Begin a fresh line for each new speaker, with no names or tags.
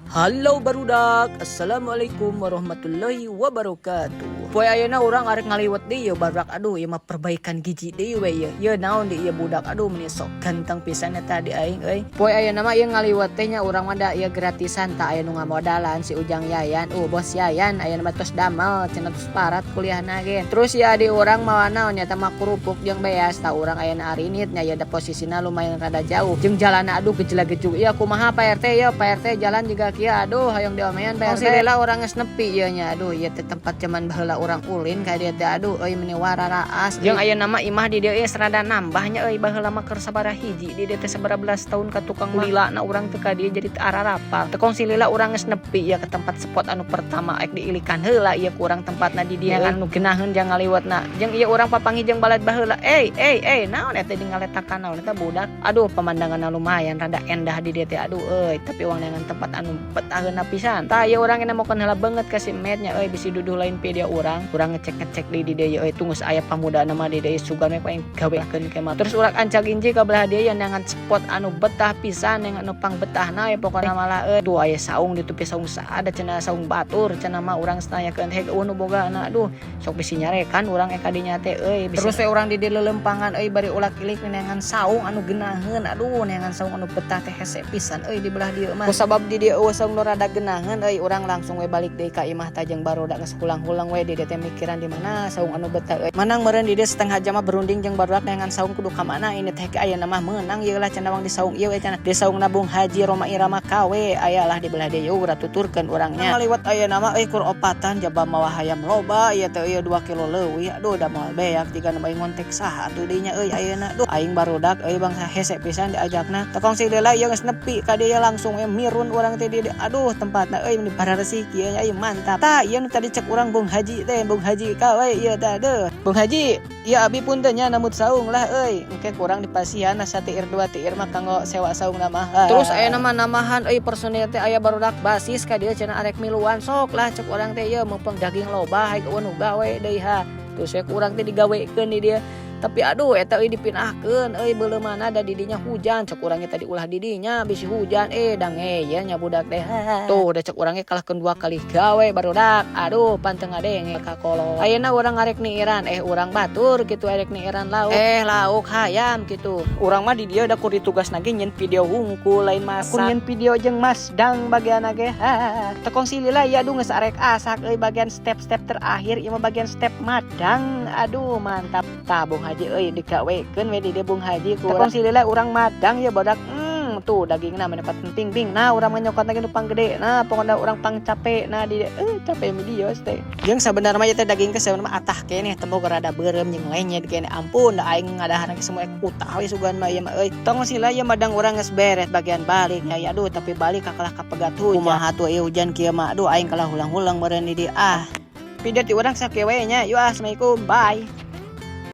Halo barudak, assalamualaikum warahmatullahi wabarakatuh. Poe ayeuna urang arek ngaliwet deui yeuh, barudak. Aduh, ieu mah perbaikan gigi deui we ieu. Ieu naon di ieu budak, aduh, meni sok ganteng pisan eta di aing euy. Poe ayeuna mah ieu ngaliwet teh nya urang mah da ieu gratisan, tak aya nu ngamodalan si Ujang Yayan. Bos Yayan ayeuna mah tos damel cenah, tos parat kuliahna ge. Terus ya di urang mawa naon nya mah, kerupuk jeung beas. Tah, urang ayeuna arinit nya, ieu da posisina lumayan rada jauh. Jeung jalanna, aduh, gejela-gejug. Ieu kumaha, Pak RT ieu, Pak RT, jalan juga kieu, aduh, hayang diomean, Pak RT. Lila urang geus nepi ieu nya, aduh, ieu teh tempat zaman baheula urang ulin ka dieu teh, aduh euy, meni wararaas. Jeung ayeuna mah imah di dieu ieu rada nambah nya euy, baheula mah keur sabaraha hiji di dieu teh, sabaraha belas tahun ka tukang lila na urang teh ka dieu, jadi teu ararapal. Teu kongsi lila urang geus nepi ieu ke tempat spot anu pertama, ek diilikan heula ieu kurang tempatna di dieu anu geunaheun jang ngaliwetna. Jeung ieu urang papanggih jeung balad baheula. Eh eh eh, naon eta di ngaletakan, naon eta budak? Aduh, pemandanganna lumayan rada endah di dieu teh, aduh euy, tapi urang neangan tempat anu betaheunna pisan. Tah, ieu urang mokan heula banget ka si Met nya euy, bisi duduh lain video urang. Urang ngecek-ngecek di di dieu euy, tunggu aya pamuda nama di dieu, sugan we paling gawekeun ke mah. Terus urang ancag inji ka belah dieu neangan spot anu betah pisan, yang anu pang betahna ya pokona malah euy. Tuh aya saung di tepi, saung saada cenah, saung batur cenah mah. Urang nanyakeun heg nu bogana, aduh, sok bisi nyarekan urang eka dinya teh euy. Terus we urang di dieu lelempangan euy, bari ulak ilik neangan saung anu geunaheun. Aduh, neangan saung anu betah teh hese pisan euy di belah dieu mah. Kusabab di dieu euweuh saung nu rada geunaheun euy, urang langsung we balik deui ka imah tajeng barudak geus hulang-hulang we di dieu teh mikiran di mana saung anu betah euy. Manang meureun di dieu setengah jam mah berunding jeung barudak neangan saung kudu ka mana ini teh. Ayeuna mah meunang ieu lah cenah, di saung ieu we cenah, di saung nabung Haji Roma Irama KW aya lah di belah dieu, urang tuturkeun urangnya. Ngaliwat ayeuna mah euy kur opatan, jaba mawa hayam loba ieu teh euy, 2 kilo leuwih. Aduh, da moal beak jiga nu ngontek saha atuh dinya euy ayeuna. Duh, aing barudak euy, bangsa hese pisan diajakna. Tekong si lila ieu geus nepi ka dieu, langsung we mirun urang teh di dieu. Aduh, tempatna euy meni bararesih kieu nya euy, mantap. Tah, ieu nu tadi cek urang Bung Haji teh, Bung Haji ka we ieu tah. Deuh, Bung Haji, ieu abi punten nya nambut saung lah euy, engke kurang dipasihan satiir dua tiir mah kanggo sewa saung mah. Terus aya nama namahan euy, personil teh aya barudak basis ka dieu cenah, arek miluan. Sok lah cek urang teh, ieu mumpung daging loba, hayu nu gawe deui ha. Terus we urang teh digawekeun di dieu, tapi aduh, eta euy dipindahkeun euy beuleumana da di dinya hujan. Cek urang tadi ulah di dinya bisi hujan, eh dang ya nya budak teh. Tuh da cek urang kalahkeun dua kali gawe barudak, aduh, pan teu ngadenge ka kolot. Ayeuna urang arek niiran, eh, urang batur kitu arek niiran lauk, eh, lauk hayam kitu. Urang mah di dieu da kur ditugas ge nyen video hungkul, lain masak. Nyen video jeung Mas Dang bagian ge. Tekong silila ya, aduh, geus arek asak euy, bagian step-step terakhir ieu mah, bagian step madang. Aduh, mantap. Tah, Bung Haji euy, digawekeun we di dieu Bung Haji ku urang. Silila urang madang ya badak. Tuh dagingna mendapat penting bing. Nah, urang mah nyokot lagi nu panggede. Nah, pokoknya urang pang capek nah di capek video teh. Jeung sabenerna mah teh daging teh sebenarnya atah keneh, tembok rada beureum jeung lenyet keneh. Ampun da aing ngadahan semua utah we sugan mah ieu mah euy. Tong sila ieu madang urang geus beres bagian balik ya. Aduh, tapi balik kalah kapegat hujan. Kumaha tuh ieu hujan kieu mah? Aduh, aing kalah hulang-hulang meureun di dieu ah. Video ti urang sakieu we nya. Yuk ah, assalamualaikum, bye.